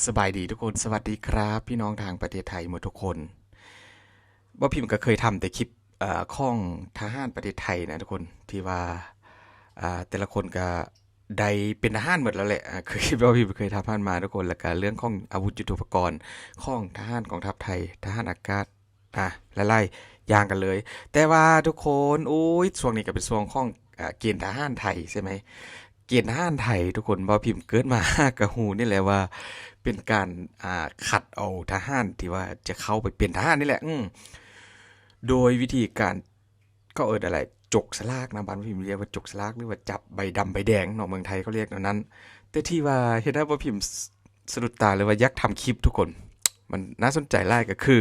ສະບາຍດີທຸກຄົນ ສະຫວັດດີຄັບ ພີ່ນ້ອງທາງປະເທດໄທໝົດທຸກຄົນ. ບໍ່ພິມກໍເຄີຍທຳແຕ່ຄລິບ ເອີ ຂອງທະຫານປະເທດໄທນະທຸກຄົນ ທີ່ວ່າ ເອີ ແຕ່ລະຄົນກໍໄດ້ເປັນທະຫານໝົດແລ້ວແຫຼະ ເອີ ຄືຄລິບບໍ່ພິມເຄີຍທຳຜ່ານມາທຸກຄົນ ແລ້ວກໍເລື່ອງຂອງອາວຸດຍຸດໂທປະກອນຂອງທະຫານກອງທັບໄທ ທະຫານອາກາດ ອ່າ ຫຼາຍໆຢ່າງກັນເລີຍ. ແຕ່ວ່າທຸກຄົນ ໂອ້ຍ ຊ່ວງນີ້ກໍເປັນຊ່ວງຂອງ ອ່າ ເກນທະຫານໄທໃຊ່ໄໝ? ເກນທະຫານໄທທຸກຄົນ ບໍ່ພິມເກີດມາກໍຮູ້ນີ້ແຫຼະວ່າເປັນການ ອ່າ ຄັດເອົາທະຫານທີ່ວ່າຈະເຂົ້າໄປເປັນທະຫານນີ້ແຫຼະ ອືມ ໂດຍວິທີການ ເຂົາເອີ້ນອະໄລ ຈົກສະຫຼາກນະ ບ້ານພິມເອີ້ນວ່າຈົກສະຫຼາກ ຫຼືວ່າຈັບໃບດຳໃບແດງເນາະ ເມືອງໄທເຂົາເອີ້ນແນວນັ້ນ. ແຕ່ທີ່ວ່າເຮັດໃຫ້ບໍ່ພິມສະດຸດຕາ ຫຼືວ່າຢາກທຳຄລິບທຸກຄົນ ມັນໜ້າສົນໃຈຫຼາຍ ກໍຄື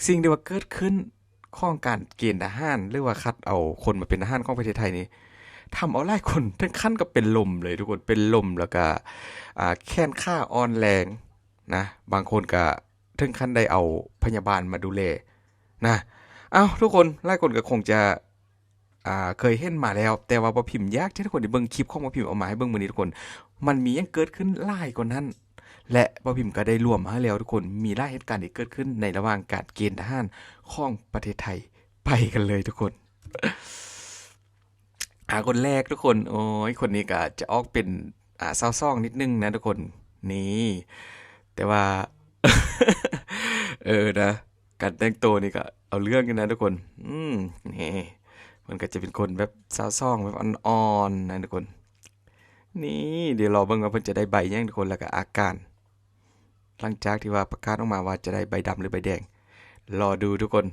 ສິ່ງທີ່ວ່າເກີດຂຶ້ນຂອງການເກນທະຫານ ຫຼືວ່າຄັດເອົາຄົນມາເປັນທະຫານຂອງປະເທດໄທນີ້ ທຳເອົາຫຼາຍຄົນເຖິງຂັ້ນກັບເປັນລົມເລີຍທຸກຄົນ ເປັນລົມ ແລ້ວກໍ ອ່າ ແຂນຂາອ່ອນແຮງນະ ບາງຄົນກໍເຖິງຂັ້ນໄດ້ເອົາພະຍາບານມາດູແລນະ. ເອົ້າ ທຸກຄົນ ຫຼາຍຄົນກໍຄົງຈະ ອ່າ ເຄີຍເຫັນມາແລ້ວ ແຕ່ວ່າບໍ່ພິມຢາກໃຫ້ທຸກຄົນໄດ້ເບິ່ງຄລິບຂອງບໍ່ພິມເອົາມາໃຫ້ເບິ່ງມື້ນີ້ທຸກຄົນ ມັນມີຫຍັງເກີດຂຶ້ນຫຼາຍກວ່ານັ້ນ ແລະ ບໍ່ພິມກໍໄດ້ລວມມາໃຫ້ແລ້ວທຸກຄົນ ມີຫຼາຍເຫດການທີ່ເກີດຂຶ້ນໃນລະຫວ່າງການເກນທະຫານຂອງປະເທດໄທ. ໄປກັນເລີຍທຸກຄົນ. ອ່າ ຄົນແລກທຸກຄົນ ໂອ້ຍ ຄົນນີ້ກໍຈະອອກເປັນ ອ່າ ຊາວສອງນິດໜຶ່ງນະທຸກຄົນ ນີ້ ແຕ່ວ່າ ເອີ ນະ ການແຕ່ງໂຕນີ້ກໍເອົາເລື່ອງຢູ່ນະທຸກຄົນ ອືມ ນີ້ ມັນກໍຈະເປັນຄົນແບບຊາວສອງ ແບບອ່ອນໆນະທຸກຄົນ ນີ້ ດຽວລໍເບິ່ງວ່າເພິ່ນຈະໄດ້ໃບຫຍັງທຸກຄົນ ແລ້ວກໍອາການ ຫຼັງຈາກທີ່ວ່າປະກາດອອກມາວ່າຈະໄດ້ໃບດຳ ຫຼື ໃບແດງ ລໍດູທຸກຄົນ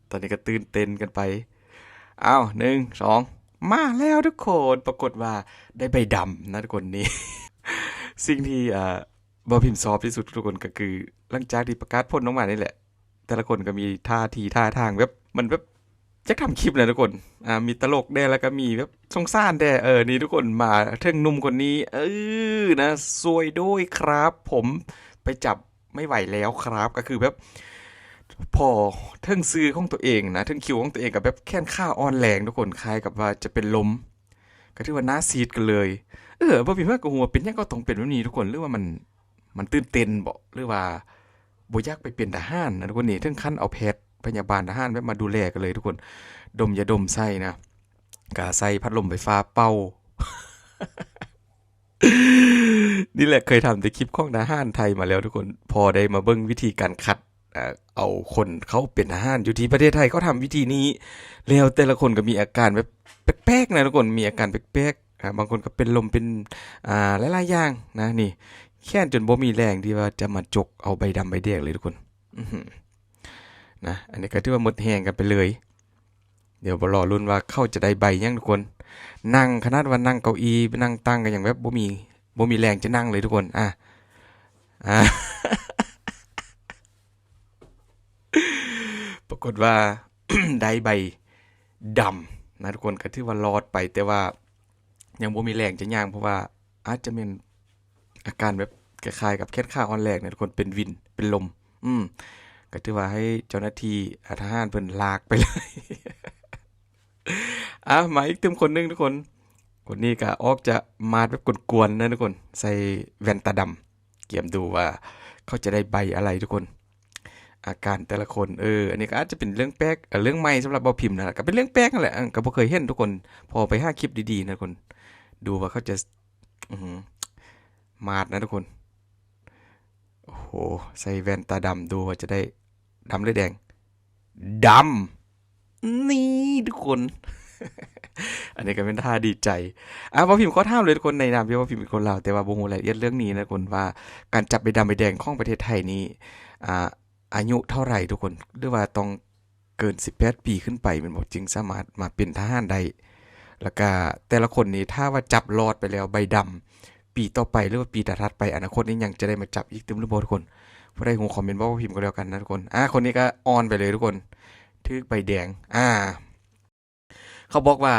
ຕອນນີ້ກໍຕື່ນເຕັ້ນກັນໄປ ອ້າວ ໜຶ່ງ ສອງ ມາແລ້ວທຸກຄົນ ປາກົດວ່າໄດ້ໃບດຳນະທຸກຄົນ ນີ້ ສິ່ງທີ່ ອ່າ ບໍ່ພິມຊອບທີ່ສຸດທຸກຄົນ ກໍຄືຫຼັງຈາກທີ່ປະກາດຜົນອອກມານີ້ແຫຼະ ແຕ່ລະຄົນກໍມີທ່າທີທ່າທາງແບບ ມັນແບບຢາກທຳຄລິບນະທຸກຄົນ ອ່າ ມີຕະຫຼົກແດ່ ແລ້ວກໍມີແບບສົງສານແດ່ ເອີ ນີ້ທຸກຄົນ ມາເຖິງໜຸ່ມຄົນນີ້ ເອີ ນະ ຊ່ວຍດ້ວຍຄັບ ຜົມໄປຈັບ ໄມ່ໄຫວແລ້ວຄັບ ກໍຄືແບບ ພໍເຖິງຊື່ຂອງຕົວເອງນະ ເຖິງຄິວຂອງຕົວເອງກໍແບບແຂນຂາອ່ອນແຮງທຸກຄົນ ຄ້າຍກັບວ່າຈະເປັນລົມ ກໍຖືວ່າໜ້າຊີດກັນເລີຍ ເອີ ບໍ່ມີໃຜກໍຮູ້ວ່າເປັນຫຍັງກໍຕ້ອງເປັນແບບນີ້ທຸກຄົນ ຫຼືວ່າມັນ ມັນຕື່ນເຕັ້ນບໍ ຫຼືວ່າບໍ່ຢາກໄປເປັນທະຫານນະທຸກຄົນ ນີ້ເຖິງຂັ້ນເອົາແພດພະຍາບານທະຫານແບບມາດູແລກັນເລີຍທຸກຄົນ ດົມຢາດົມໃສ່ນະ ກະໃສ່ພັດລົມໄຟຟ້າເປົ່າ ນີ້ແຫຼະ ເຄີຍທຳແຕ່ຄລິບຂອງທະຫານໄທມາແລ້ວທຸກຄົນ ພໍໄດ້ມາເບິ່ງວິທີການຄັດ ເອົາຄົນເຂົ້າເປັນທະຫານຢູ່ທີ່ປະເທດໄທ ເຂົາທຳວິທີນີ້ ແລ້ວແຕ່ລະຄົນກໍມີອາການແບບແປກໆນະທຸກຄົນ ມີອາການແປກໆ ບາງຄົນກໍເປັນລົມ ເປັນ ອ່າ ຫຼາຍໆຢ່າງນະ ນີ້ ແຂນຈົນບໍ່ມີແຮງທີ່ວ່າຈະມາຈົກເອົາໃບດຳໃບແດງເລີຍທຸກຄົນ ອື ນະ ອັນນີ້ກໍຖືວ່າໝົດແຮງກັນໄປເລີຍ ດຽວມາລໍລຸ້ນວ່າເຂົາຈະໄດ້ໃບຫຍັງທຸກຄົນ ນັ່ງ ຂະໜາດວ່ານັ່ງເກົ້າອີ່ ນັ່ງຕັ່ງກໍຍັງແບບບໍ່ມີ ບໍ່ມີແຮງຈະນັ່ງເລີຍທຸກຄົນ ອ່າ ອ່າ ປາກົດວ່າ ໄດ້ໃບດຳນະທຸກຄົນ ກໍຖືວ່າລອດໄປ ແຕ່ວ່າຍັງບໍ່ມີແຮງຈະຍ່າງ ເພາະວ່າອາດຈະແມ່ນ ອາການແບບຄ້າຍໆກັບແຂນຂາອ່ອນແຮງນະທຸກຄົນ ເປັນວິນ ເປັນລົມ ອືມ ກໍຖືວ່າໃຫ້ເຈົ້າໜ້າທີ່ ອາ ທະຫານເພິ່ນລາກໄປເລີຍ ອ່າ ມາອີກຕື່ມຄົນໜຶ່ງທຸກຄົນ ຄົນນີ້ກໍອອກຈະມາດແບບກວນໆນະທຸກຄົນ ໃສ່ແວ່ນຕາດຳ ກຽມດູວ່າເຂົາຈະໄດ້ໃບອະໄລທຸກຄົນ ອາການແຕ່ລະຄົນ ເອີ ອັນນີ້ກໍອາດຈະເປັນເລື່ອງແປກ ເອີ ເລື່ອງໃໝ່ສຳລັບບໍ່ພິມນະ ກໍເປັນເລື່ອງແປກຫັ້ນແຫຼະ ກໍບໍ່ເຄີຍເຫັນທຸກຄົນ ພໍໄປຫາຄລິບດີໆນະທຸກຄົນ ດູວ່າເຂົາຈະ ອື ມາດນະທຸກຄົນ ໂອ້ໂຫ ໃສ່ແວ່ນຕາດຳ ດູວ່າຈະໄດ້ດຳ ຫຼື ແດງ ດຳ ນີ້ທຸກຄົນ ອັນນີ້ກໍເປັນທ່າດີໃຈ ອ່າ ບໍ່ພິມຂໍຖາມເລີຍທຸກຄົນ ໃນນາມທີ່ບໍ່ພິມເປັນຄົນລາວ ແຕ່ວ່າບໍ່ຮູ້ລາຍລະອຽດເລື່ອງນີ້ນະທຸກຄົນ ວ່າການຈັບໃບດຳໃບແດງຂອງປະເທດໄທນີ້ ອ່າ ອາຍຸເທົ່າໃດທຸກຄົນ ຫຼືວ່າຕ້ອງເກີນສິບແປດປີຂຶ້ນໄປແມ່ນບໍ່ ຈຶ່ງສາມາດມາເປັນທະຫານໄດ້ ແລ້ວກະແຕ່ລະຄົນນີ້ ຖ້າວ່າຈັບລອດໄປແລ້ວໃບດຳ ປີຕໍ່ໄປ ຫຼືວ່າປີຖັດໆໄປ ອະນາຄົດນີ້ຍັງຈະໄດ້ມາຈັບອີກຕື່ມຫຼືບໍ່ທຸກຄົນ ຜູ້ໃດຮູ້ຄອມເມັນບອກວ່າພິມກໍແລ້ວກັນນະທຸກຄົນ ອ່າ ຄົນນີ້ກໍອ່ອນໄປເລີຍທຸກຄົນ ຖືກໃບແດງ ອ່າ ເຂົາບອກວ່າ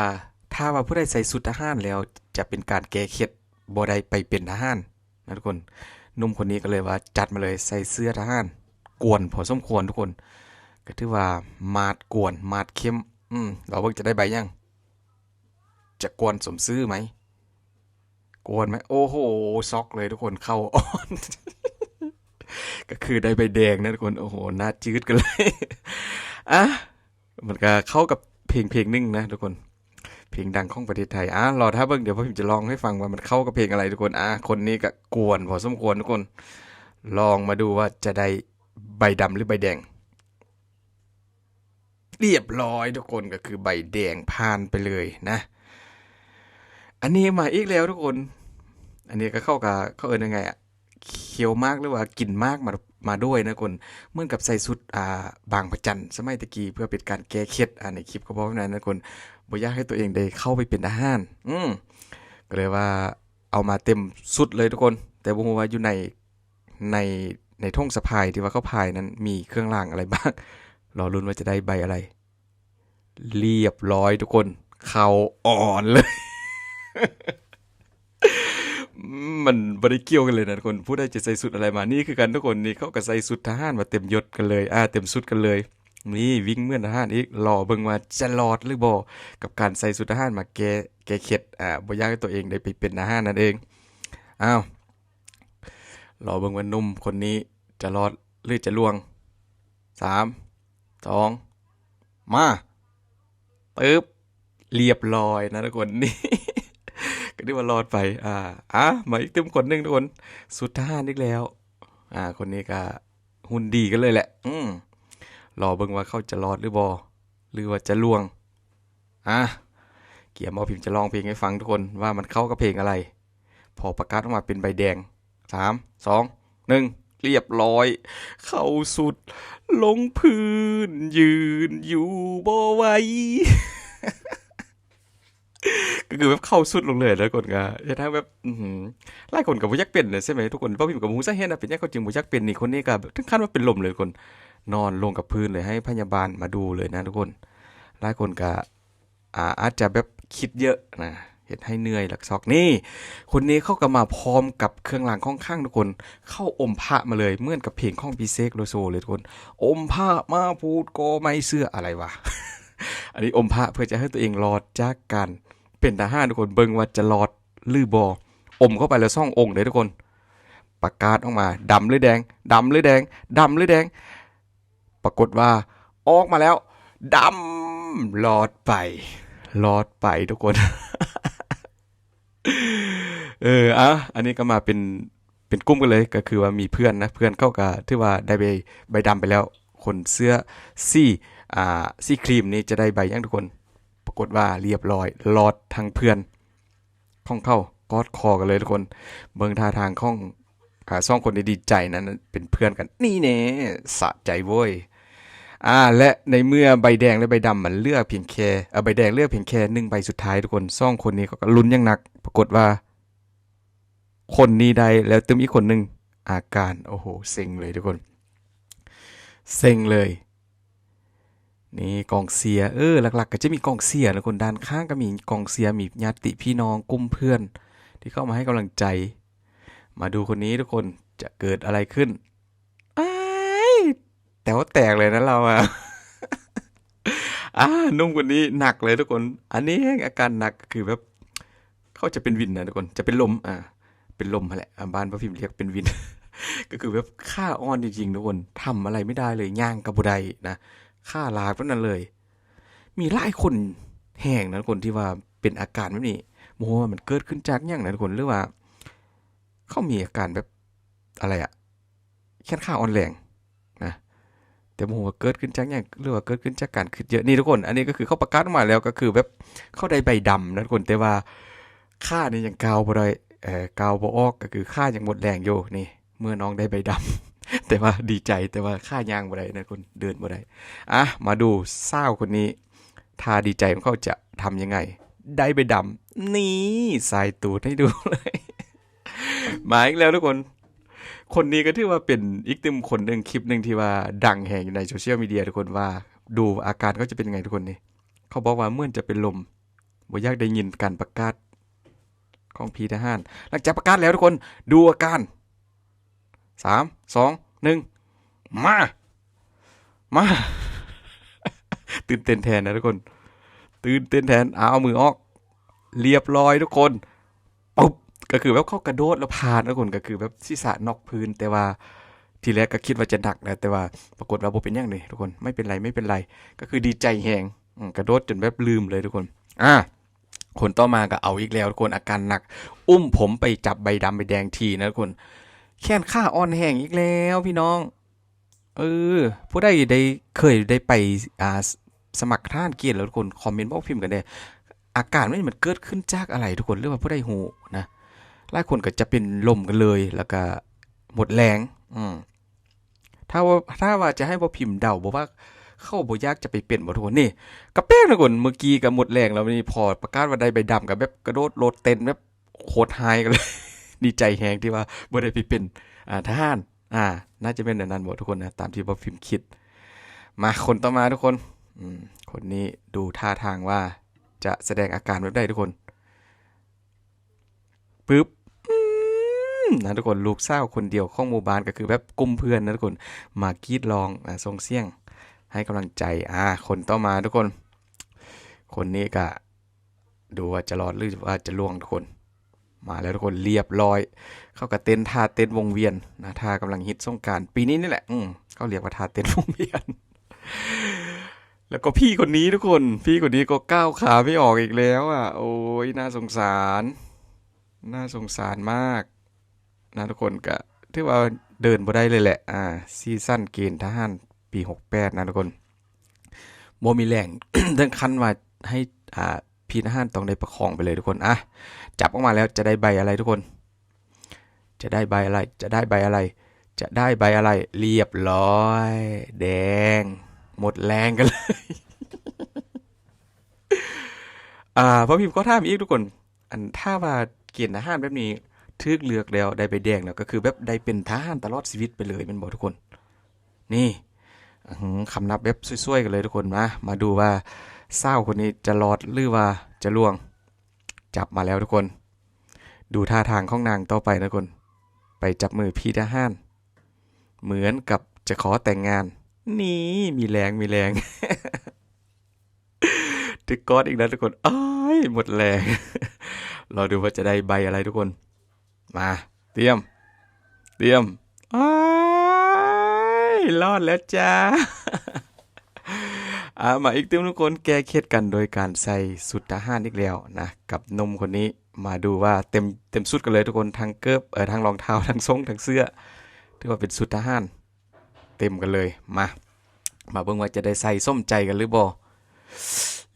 ຖ້າວ່າຜູ້ໃດໃສ່ຊຸດທະຫານແລ້ວ ຈະເປັນການແກ້ເຂັດ ບໍ່ໄດ້ໄປເປັນທະຫານນະທຸກຄົນ ໜຸ່ມຄົນນີ້ກໍເລີຍວ່າ ຈັດມາເລີຍ ໃສ່ເສື້ອທະຫານ ກວນພໍສົມຄວນທຸກຄົນ ກໍຖືວ່າມາດກວນ ມາດເຂັ້ມ ອື ລອເບິ່ງຈະໄດ້ໃບຫຍັງ ຈະກວນສົມຊື່ໄໝ ກວນໄໝ ໂອ້ໂຫ ຊັອກເລີຍທຸກຄົນ ເຂົ້າອ່ອນ ກໍຄືໄດ້ໃບແດງນະທຸກຄົນ. ໂອ້ໂຫ ໜ້າຈືດກັນເລີຍ. ອ່ະ ມັນກໍເຂົ້າກັບເພງເພງໜຶ່ງນະທຸກຄົນ ເພງດັງຂອງປະເທດໄທ. ອ່ະ ລໍຖ້າເບິ່ງ ດຽວພວກເຮົາຈະຮ້ອງໃຫ້ຟັງວ່າມັນເຂົ້າກັບເພງອະໄລທຸກຄົນ. ອ່ະ ຄົນນີ້ກໍກວນພໍສົມຄວນທຸກຄົນ. ລອງມາດູວ່າຈະໄດ້ໃບດຳ ຫຼື ໃບແດງ. ລຽບຮ້ອຍທຸກຄົນ ກໍຄືໃບແດງຜ່ານໄປເລີຍນະ. ອັນນີ້ມາອີກແລ້ວທຸກຄົນ. ອັນນີ້ກໍເຂົາກໍ ເຂົາເອີ້ນຫຍັງໄງອະ ຂ້ຽວໝາກ ຫຼືວ່າກິນໝາກມາ ມາດ້ວຍນະທຸກຄົນ. ເໝືອນກັບໃສ່ຊຸດ ອ່າ ບາງພະຈັນສະໄໝແຕ່ກີ້ ເພື່ອເປັນການແກ້ເຄັດ. ອ່າ ໃນຄລິບກໍບອກແນວນັ້ນນະທຸກຄົນ ບໍ່ຢາກໃຫ້ຕົວເອງໄດ້ເຂົ້າໄປເປັນທະຫານ. ອືມ ກໍເລີຍວ່າເອົາມາເຕັມຊຸດເລີຍທຸກຄົນ. ແຕ່ບໍ່ຮູ້ວ່າຢູ່ໃນ ໃນ ໃນຖົງສະພາຍທີ່ວ່າເຂົາພາຍນັ້ນມີເຄື່ອງລາງອະໄລບ້າງ. ລໍລຸ້ນວ່າຈະໄດ້ໃບອະໄລ. ລຽບຮ້ອຍທຸກຄົນ ເຂົ້າອ່ອນເລີຍ. ມັນບໍ່ໄດ້ກ່ຽວກັນເລີຍນະທຸກຄົນ ຜູ້ໃດຈະໃສ່ຊຸດອະໄລມາ. ນີ້ຄືກັນທຸກຄົນ ນີ້ເຂົາກໍໃສ່ຊຸດທະຫານມາເຕັມຍົດກັນເລີຍ ອ່າ ເຕັມຊຸດກັນເລີຍ. ນີ້ວິ່ງເໝືອນທະຫານອີກ. ລໍເບິ່ງວ່າຈະລອດຫຼືບໍ່ ກັບການໃສ່ຊຸດທະຫານມາແກ້ ແກ້ເຄັດ. ອ່າ ບໍ່ຢາກໃຫ້ຕົວເອງໄດ້ໄປເປັນທະຫານນັ້ນເອງ. ອ້າວ ລໍເບິ່ງວ່າໜຸ່ມຄົນນີ້ຈະລອດ ຫຼື ຈະລ່ວງ. ສາມ ສອງ ມາ ປຶບ ລຽບຮ້ອຍນະທຸກຄົນ. ນີ້ ກໍຖືວ່າລອດໄປ. ອ່າ ອ່ະ ມາອີກຕື່ມຄົນໜຶ່ງທຸກຄົນ ຊຸດທະຫານອີກແລ້ວ. ອ່າ ຄົນນີ້ກໍຫຸ່ນດີກັນເລີຍແຫຼະ. ອືມ ລໍເບິ່ງວ່າເຂົາຈະລອດຫຼືບໍ່ ຫຼືວ່າຈະລ່ວງ. ອ່າ ກຽມເອົາພິມຈະຮ້ອງເພງໃຫ້ຟັງທຸກຄົນ ວ່າມັນເຂົ້າກັບເພງອະໄລ. ພໍປະກາດອອກມາເປັນໃບແດງ. ສາມ ສອງ ໜຶ່ງ ລຽບຮ້ອຍ ເຂົ້າຊຸດລົງພື້ນ ຢືນຢູ່ບໍ່ໄຫວ. ກໍຄືແບບເຂົ້າຊຸດລົງເລີຍ ແລ້ວຄົນກໍເຮັດໃຫ້ແບບ ອືຫື ຫຼາຍຄົນກໍບໍ່ຢາກເປັນນະ ໃຊ່ໄໝທຸກຄົນ? ເວົ້າພິມກໍບໍ່ຮູ້ສາເຫດນະ ເປັນຫຍັງເຂົາຈຶ່ງບໍ່ຢາກເປັນ. ນີ້ ຄົນນີ້ກໍເຖິງຂັ້ນວ່າເປັນລົມເລີຍທຸກຄົນ ນອນລົງກັບພື້ນເລີຍ ໃຫ້ພະຍາບານມາດູເລີຍນະທຸກຄົນ. ຫຼາຍຄົນກໍ ອ່າ ອາດຈະແບບຄິດເຍອະນະ ເຮັດໃຫ້ເມື່ອຍຫຼັກຊອກ. ນີ້ ຄົນນີ້ເຂົາກໍມາພ້ອມກັບເຄື່ອງລາງຂອງຂລັງທຸກຄົນ ເຂົາອົມພະມາເລີຍ ເໝືອນກັບເພງຂອງພີ່ເສກໂລໂຊເລີຍທຸກຄົນ. ອົມພະມາພູດກໍໄມ່ເຊື່ອ ອະໄລວະ? ອັນນີ້ອົມພະເພື່ອຈະໃຫ້ຕົວເອງລອດຈາກການເປັນທະຫານທຸກຄົນ ເບິ່ງວ່າຈະລອດຫຼືບໍ່. ອົມເຂົ້າໄປແລ້ວສອງອົງເດ້ທຸກຄົນ ປະກາດອອກມາ ດຳຫຼືແດງ ດຳຫຼືແດງ ດຳຫຼືແດງ. ປາກົດວ່າອອກມາແລ້ວ ດຳ ລອດໄປ ລອດໄປທຸກຄົນ. ເອີ ອ່ະ ອັນນີ້ກໍມາເປັນ ເປັນກຸ່ມກັນເລີຍ ກໍຄືວ່າມີເພື່ອນນະ ເພື່ອນເຂົາກໍຖືວ່າໄດ້ໃບ ໃບດຳໄປແລ້ວ. ຄົນເສື້ອສີ ອ່າ ສີຄຣີມນີ້ຈະໄດ້ໃບຫຍັງທຸກຄົນ? ປາກົດວ່າລຽບຮ້ອຍ ລອດທັງເພື່ອນ ຂອງເຂົາ ກອດຄໍກັນເລີຍທຸກຄົນ. ເບິ່ງທ່າທາງຂອງ ອ່າ ສອງຄົນນີ້ດີໃຈນັ້ນ ເປັນເພື່ອນກັນ. ນີ້ແນ່ ສະໃຈໂວ້ຍ. ອ່າ ແລະ ໃນເມື່ອໃບແດງ ແລະ ໃບດຳມັນເຫຼືອພຽງແຄ່ ເອີ ໃບແດງເຫຼືອພຽງແຄ່ໜຶ່ງໃບສຸດທ້າຍທຸກຄົນ ສອງຄົນນີ້ເຂົາກໍລຸ້ນຢ່າງໜັກ. ປາກົດວ່າຄົນນີ້ໄດ້ ແລ້ວຕື່ມອີກຄົນໜຶ່ງ ອາການ ໂອ້ໂຫ ເຊັງເລີຍທຸກຄົນ ເຊັງເລີຍ. ນີ້ກອງເຊຍ ເອີ ຫຼັກໆກໍຈະມີກອງເຊຍນະຄົນ ດ້ານຂ້າງກໍມີກອງເຊຍ ມີຍາດຕິພີ່ນ້ອງ ກຸ່ມເພື່ອນທີ່ເຂົ້າມາໃຫ້ກຳລັງໃຈ. ມາດູຄົນນີ້ທຸກຄົນ ຈະເກີດອະໄລຂຶ້ນ? ອ້າຍ ແຕວແຕກເລີຍນະລາວອະ. ອ່າ ໜຸ່ມຄົນນີ້ໜັກເລີຍທຸກຄົນ ອັນນີ້ແຮງອາການໜັກ ຄືແບບ ເຂົາຈະເປັນວິນນະທຸກຄົນ ຈະເປັນລົມ ອ່າ ເປັນລົມຫັ້ນແຫຼະ ອ່າ ບ້ານປ້າພິມລຽກເປັນວິນ ກໍຄືແບບຂາອ່ອນຈິງໆທຸກຄົນ ທຳອະໄລໄມ່ໄດ້ເລີຍ ຍ່າງກໍບໍ່ໄດ້ນະ ຂາລາບແບບນັ້ນເລີຍ. ມີຫຼາຍຄົນແຮງນະທຸກຄົນ ທີ່ວ່າເປັນອາການແບບນີ້ ບໍ່ຮູ້ວ່າມັນເກີດຂຶ້ນຈາກຫຍັງນະທຸກຄົນ ຫຼືວ່າເຂົາມີອາການແບບ ອະໄລອະ ແຂນຂາອ່ອນແຮງນະ ແຕ່ບໍ່ຮູ້ວ່າເກີດຂຶ້ນຈາກຫຍັງ ຫຼືວ່າເກີດຂຶ້ນຈາກການຄິດເຍອະ. ນີ້ທຸກຄົນ ອັນນີ້ກໍຄືເຂົາປະກາດອອກມາແລ້ວ ກໍຄືແບບເຂົາໄດ້ໃບດຳນະທຸກຄົນ ແຕ່ວ່າຂານີ້ຍັງກ້າວບໍ່ໄດ້ ເອີ ກ້າວບໍ່ອອກ ກໍຄືຂາຍັງໝົດແຮງຢູ່. ນີ້ ເມື່ອນ້ອງໄດ້ໃບດຳ ແຕ່ວ່າດີໃຈ ແຕ່ວ່າຂາຍ່າງບໍ່ໄດ້ນະທຸກຄົນ ເດີນບໍ່ໄດ້. ອ່ະ ມາດູສາວຄົນນີ້ ທ່າດີໃຈຂອງເຂົາຈະທຳຍັງໄງ? ໄດ້ໃບດຳ ນີ້ ສາຍຕູດໃຫ້ດູເລີຍ. ມາອີກແລ້ວທຸກຄົນ ຄົນນີ້ກໍຖືວ່າເປັນອີກຕື່ມຄົນໜຶ່ງ ຄລິບໜຶ່ງທີ່ວ່າດັງແຮງຢູ່ໃນໂຊຊຽວມີເດຍທຸກຄົນ ວ່າດູອາການເຂົາຈະເປັນຍັງໄງທຸກຄົນ. ນີ້ ເຂົາບອກວ່າເໝືອນຈະເປັນລົມ ບໍ່ຢາກໄດ້ຍິນການປະກາດຂອງພີ່ທະຫານ. ຫຼັງຈາກປະກາດແລ້ວທຸກຄົນ ດູອາການ ສາມ ສອງ ໜຶ່ງ ມາ ມາ ຕື່ນເຕັ້ນແທນນະທຸກຄົນ ຕື່ນເຕັ້ນແທນ. ເອົາ ເອົາມືອອກ ລຽບຮ້ອຍທຸກຄົນ ປຸບ ກໍຄືແບບເຂົາກະໂດດແລ້ວຜ່ານນະທຸກຄົນ ກໍຄືແບບສີສະນອກພື້ນ ແຕ່ວ່າ ທີແລກກໍຄິດວ່າຈະໜັກນະ ແຕ່ວ່າປາກົດວ່າບໍ່ເປັນຫຍັງເດ້ທຸກຄົນ ໄມ່ເປັນໄລ ໄມ່ເປັນໄລ ກໍຄືດີໃຈແຮງ ອືມ ກະໂດດຈົນແບບລືມເລີຍທຸກຄົນ. ອ່າ ຄົນຕໍ່ມາກໍເອົາອີກແລ້ວທຸກຄົນ ອາການໜັກ ອຸ້ມຜົມໄປຈັບໃບດຳໃບແດງທີນະທຸກຄົນ ແຂນຂາອ່ອນແຮງອີກແລ້ວພີ່ນ້ອງ. ເອີ ຜູ້ໃດໄດ້ ເຄີຍໄດ້ໄປ ອ່າ ສ- ສະໝັກທະຫານເກນແລ້ວທຸກຄົນ ຄອມເມັນບອກພິມກັນແດ່ ອາການມັນ ມັນເກີດຂຶ້ນຈາກອະໄລທຸກຄົນ ຫຼືວ່າຜູ້ໃດຮູ້ນະ? ຫຼາຍຄົນກໍຈະເປັນລົມກັນເລີຍ ແລ້ວກໍໝົດແຮງ ອືມ ຖ້າວ່າ ຖ້າວ່າຈະໃຫ້ບໍ່ພິມເດົາບໍ່ວ່າ ເຂົາບໍ່ຢາກຈະໄປເປັນບໍ່ທຸກຄົນ? ນີ້ກໍແປກນະທຸກຄົນ ເມື່ອກີ້ກໍໝົດແຮງແລ້ວ ນີ້ພໍປະກາດວ່າໄດ້ໃບດຳກໍແບບກະໂດດໂລດເຕັ້ນແບບໂຄດຮ້າຍກັນເລີຍ ດີໃຈແຮງທີ່ວ່າບໍ່ໄດ້ໄປເປັນ ອ່າ ທະຫານ. ອ່າ ໜ້າຈະແມ່ນແນວນັ້ນບໍ່ທຸກຄົນນະ ຕາມທີ່ບໍ່ພິມຄິດ. ມາ ຄົນຕໍ່ມາທຸກຄົນ ອືມ ຄົນນີ້ດູທ່າທາງວ່າຈະສະແດງອາການແບບໃດທຸກຄົນ. ປຶບ ອືມ ນະທຸກຄົນ ລູກສາວຄົນດຽວຂອງໝູ່ບ້ານ ກໍຄືແບບກຸ່ມເພື່ອນນະທຸກຄົນ ມາກຣີດຮ້ອງ ອ່າ ສົ່ງສຽງໃຫ້ກຳລັງໃຈ. ອ່າ ຄົນຕໍ່ມາທຸກຄົນ ຄົນນີ້ກະ ດູວ່າຈະລອດ ຫຼືວ່າຈະລ່ວງທຸກຄົນ. ມາແລ້ວທຸກຄົນ ລຽບຮ້ອຍ ເຂົາກໍເຕັ້ນທ່າເຕັ້ນວົງວຽນນະ ທ່າກຳລັງຮິດສົງການປີນີ້ນີ້ແຫຼະ ອືມ ເຂົາລຽກວ່າທ່າເຕັ້ນວົງວຽນ. ແລ້ວກໍພີ່ຄົນນີ້ທຸກຄົນ ພີ່ຄົນນີ້ກໍກ້າວຂາໄມ່ອອກອີກແລ້ວອະ ໂອ້ຍ ໜ້າສົງສານ ໜ້າສົງສານມາກນະທຸກຄົນ. ກະຖືວ່າເດີນບໍ່ໄດ້ເລີຍແຫຼະ ອ່າ ຊີຊັນເກນທະຫານປີຫົກແປດນະທຸກຄົນ ບໍ່ມີແຮງ ເຖິງຂັ້ນວ່າໃຫ້ ອ່າ ພີ່ທະຫານຕ້ອງໄດ້ປະຄອງໄປເລີຍທຸກຄົນ. ອ່ະ ຈັບອອກມາແລ້ວຈະໄດ້ໃບອະໄລທຸກຄົນ? ຈະໄດ້ໃບອະໄລ? ຈະໄດ້ໃບອະໄລ? ຈະໄດ້ໃບອະໄລ? ລຽບຮ້ອຍ ແດງ ໝົດແຮງກັນເລີຍ. ອ່າ ພໍ່ພິມຂໍຖາມອີກທຸກຄົນ ອັນ ຖ້າວ່າເກນທະຫານແບບນີ້ ຖືກເລືອກແລ້ວ ໄດ້ໃບແດງແລ້ວ ກໍຄືແບບໄດ້ເປັນທະຫານຕະຫຼອດຊີວິດໄປເລີຍແມ່ນບໍ່ທຸກຄົນ? ນີ້ ອື ຄຳນັບແບບສວຍໆກັນເລີຍທຸກຄົນ. ມາ ມາດູວ່າສາວຄົນນີ້ຈະລອດ ຫຼືວ່າຈະລ່ວງ. ຈັບມາແລ້ວທຸກຄົນ ດູທ່າທາງຂອງນາງຕໍ່ໄປນະທຸກຄົນ. ໄປຈັບມືພີ່ທະຫານ ເໝືອນກັບຈະຂໍແຕ່ງງານ. ນີ້ ມີແຮງ ມີແຮງ. ຖືກກອດອີກແລ້ວທຸກຄົນ ອ້າຍ ໝົດແຮງ. ລໍດູວ່າຈະໄດ້ໃບອະໄລທຸກຄົນ. ມາ ຕຽມ ຕຽມ ອ້າຍ ລອດແລ້ວຈ້າ. ອ່າ ມາອີກຕື່ມທຸກຄົນ ແກ້ເຄັດກັນໂດຍການໃສ່ຊຸດທະຫານອີກແລ້ວນະ ກັບໜຸ່ມຄົນນີ້. ມາດູວ່າເຕັມ ເຕັມຊຸດກັນເລີຍທຸກຄົນ ທັງເກີບ ເອີ ທັງລອງເທົ້າ ທັງສົ້ງ ທັງເສື້ອ ຖືວ່າເປັນຊຸດທະຫານ. ເຕັມກັນເລີຍ. ມາ ມາເບິ່ງວ່າຈະໄດ້ໃສ່ສົມໃຈກັນຫຼືບໍ່?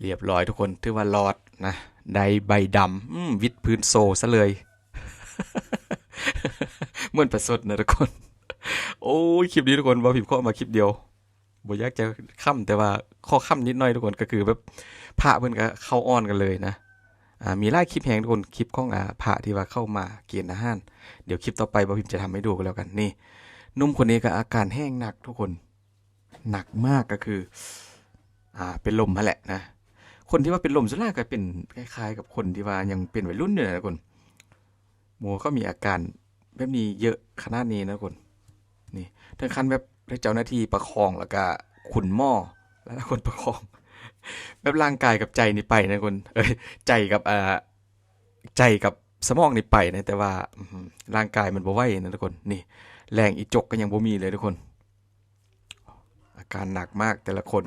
ລຽບຮ້ອຍທຸກຄົນ ຖືວ່າລອດນະ ໄດ້ໃບດຳ ອືມ ວິດພື້ນໂຊຊະເລີຍ. ເໝືອນປະຊົດນະທຸກຄົນ. ໂອ້ຍ ຄລິບນີ້ທຸກຄົນ ເວົ້າພິມເຄາະມາຄລິບດຽວ ບໍ່ຢາກຈະຂຳ ແຕ່ວ່າຂໍຂຳນິດໜ້ອຍທຸກຄົນ ກໍຄືແບບພະເພິ່ນກໍເຂົ້າອ່ອນກັນເລີຍນະ. ອ່າ ມີຫຼາຍຄລິບແຮງທຸກຄົນ ຄລິບຂອງ ອ່າ ພະທີ່ວ່າເຂົ້າມາເກນທະຫານ. ດຽວຄລິບຕໍ່ໄປບໍ່ພິມຈະທຳໃຫ້ດູກໍແລ້ວກັນ. ນີ້ ໜຸ່ມຄົນນີ້ກໍອາການແຮງໜັກທຸກຄົນ ໜັກມາກ ກໍຄື ອ່າ ເປັນລົມຫັ້ນແຫຼະນະ. ຄົນທີ່ວ່າເປັນລົມສ່ວນຫຼາຍກໍເປັນຄ້າຍໆກັບຄົນທີ່ວ່າຍັງເປັນໄວລຸ້ນຢູ່ນະທຸກຄົນ. ໝູ່ເຂົາມີອາການແບບນີ້ເຍອະຂະໜາດນີ້ນະທຸກຄົນ. ນີ້ ເຖິງຂັ້ນແບບໃຫ້ເຈົ້າໜ້າທີ່ປະຄອງ ແລ້ວກະຄຸນໝໍຫຼາຍໆຄົນປະຄອງ ແບບຮ່າງກາຍກັບໃຈນີ້ໄປນະທຸກຄົນ ເອີຍ ໃຈກັບ ເອີ ໃຈກັບສະໝອງນີ້ໄປນະ ແຕ່ວ່າ ອື ຮ່າງກາຍມັນບໍ່ໄຫວນະທຸກຄົນ. ນີ້ ແຮງອີຈົກກໍຍັງບໍ່ມີເລີຍທຸກຄົນ. ອາການໜັກມາກແຕ່ລະຄົນ.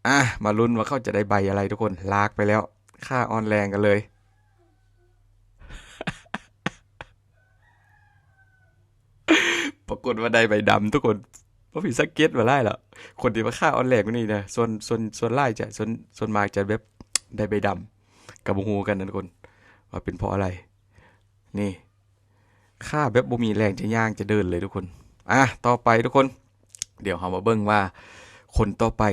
ອ່າ ມາລຸ້ນວ່າເຂົາຈະໄດ້ໃບອະໄລທຸກຄົນ. ລາກໄປແລ້ວ ຂາອ່ອນແຮງກັນເລີຍ. ປາກົດວ່າໄດ້ໃບດຳທຸກຄົນ. ບໍ່ຜິດສັງເກດວ່າຫຼາຍແລ້ວ ຄົນທີ່ວ່າຂາອ່ອນແຮງກວ່ານີ້ນະ ສ່ວນ ສ່ວນ ສ່ວນຫຼາຍຈະ ສ່ວນ ສ່ວນມາກຈະແບບໄດ້ໃບດຳ. ກໍບໍ່ຮູ້ຄືກັນນະທຸກຄົນ ວ່າເປັນເພາະອະໄລ. ນີ້ ຂາແບບບໍ່ມີແຮງຈະຍ່າງຈະເດີນເລີຍທຸກຄົນ. ອ່າ ຕໍ່ໄປທຸກຄົນ ດຽວເຮົາມາເບິ່ງວ່າຄົນຕໍ່ໄປ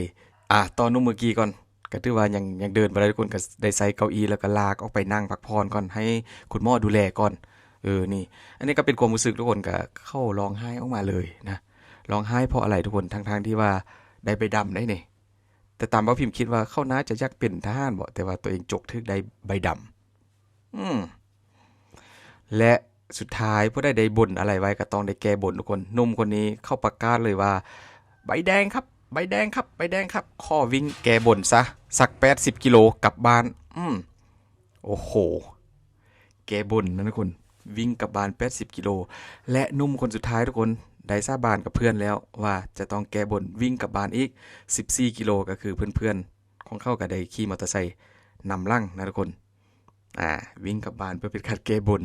ອ່າ ຕໍ່ໜຸ່ມເມື່ອກີ້ກ່ອນ ກໍຖືວ່າຍັງ ຍັງເດີນບໍ່ໄດ້ທຸກຄົນ ກໍໄດ້ໃຊ້ເກົ້າອີ່ ແລ້ວກໍລາກອອກໄປນັ່ງພັກຜ່ອນກ່ອນ ໃຫ້ຄຸນໝໍດູແລກ່ອນ. ເອີ ນີ້ ອັນນີ້ກໍເປັນຄວາມຮູ້ສຶກທຸກຄົນ ກໍເຂົາຮ້ອງໄຫ້ອອກມາເລີຍນະ. ຮ້ອງໄຫ້ເພາະອະໄລທຸກຄົນ ທັງໆທີ່ວ່າໄດ້ໃບດຳໄດ໋ນີ້. ແຕ່ຕາມເວົ້າພິມຄິດວ່າເຂົາໜ້າຈະຢາກເປັນທະຫານບໍ ແຕ່ວ່າຕົວເອງຈົກຖືກໄດ້ໃບດຳ. ອືມ ແລະ ສຸດທ້າຍຜູ້ໃດໄດ້ບົນອະໄລໄວ້ກໍຕ້ອງໄດ້ແກ້ບົນທຸກຄົນ. ໜຸ່ມຄົນນີ້ເຂົາປະກາດເລີຍວ່າ ໃບແດງຄັບ ໃບແດງຄັບ ໃບແດງຄັບ ຂໍວິ່ງແກ້ບົນຊະ ສັກແປດສິບກິໂລກັບບ້ານ. ອືມ ໂອ້ໂຫ ແກ້ບົນນະທຸກຄົນ ວິ່ງກັບບ້ານແປດສິບກິໂລ. ແລະ ໜຸ່ມຄົນສຸດທ້າຍທຸກຄົນ ໄດ້ສາບານກັບເພື່ອນແລ້ວວ່າຈະຕ້ອງແກ້ບົນ ວິ່ງກັບບ້ານອີກສິບສີ່ກິໂລ ກໍຄືເພື່ອນໆຂອງເຂົາກໍໄດ້ຂີ່ມໍເຕີໄຊນຳຫຼັງນະທຸກຄົນ ອ່າ ວິ່ງກັບບ້ານເພື່ອເປັນການແກ້ບົນ.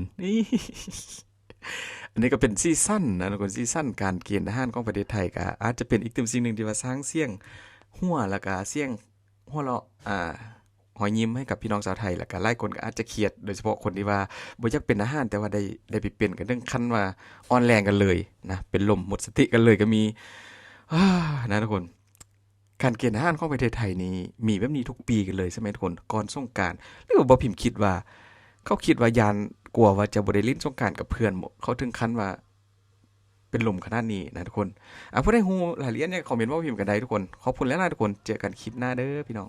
ອັນນີ້ກໍເປັນສີສັນນະທຸກຄົນ ສີສັນການເກນທະຫານຂອງປະເທດໄທ ກໍອາດຈະເປັນອີກໜຶ່ງສິ່ງໜຶ່ງທີ່ວ່າສ້າງສຽງຫົວ ແລ້ວກໍສຽງຫົວເລາະ ອ່າ ຮອຍຍິ້ມໃຫ້ກັບພີ່ນ້ອງຊາວໄທ ແລ້ວກໍຫຼາຍຄົນກໍອາດຈະຄຽດ ໂດຍສະເພາະຄົນທີ່ວ່າບໍ່ຢາກເປັນທະຫານ ແຕ່ວ່າໄດ້ ໄດ້ໄປເປັນ ກໍເຖິງຂັ້ນວ່າອ່ອນແຮງກັນເລີຍນະ ເປັນລົມໝົດສະຕິກັນເລີຍກໍມີ ນະທຸກຄົນ. ການເກນທະຫານຂອງປະເທດໄທນີ້ມີແບບນີ້ທຸກປີກັນເລີຍໃຊ່ໄໝທຸກຄົນ ກ່ອນສົງການ ຫຼືວ່າບໍ່ພິມຄິດວ່າ ເຂົາຄິດວ່າຢ້ານ ກົວວ່າຈະບໍ່ໄດ້ຫຼິ້ນສົງການກັບເພື່ອນບໍ ເຂົາເຖິງຂັ້ນວ່າເປັນລົມຂະໜາດນີ້ນະທຸກຄົນ. ອ່າ ຜູ້ໃດຮູ້ລາຍລະອຽດຫຍັງ ຄອມເມັນເວົ້າພິມກັນໄດ້ທຸກຄົນ. ຂອບຄຸນຫຼາຍໆທຸກຄົນ ເຈີກັນຄລິບໜ້າເດີພີ່ນ້ອງ.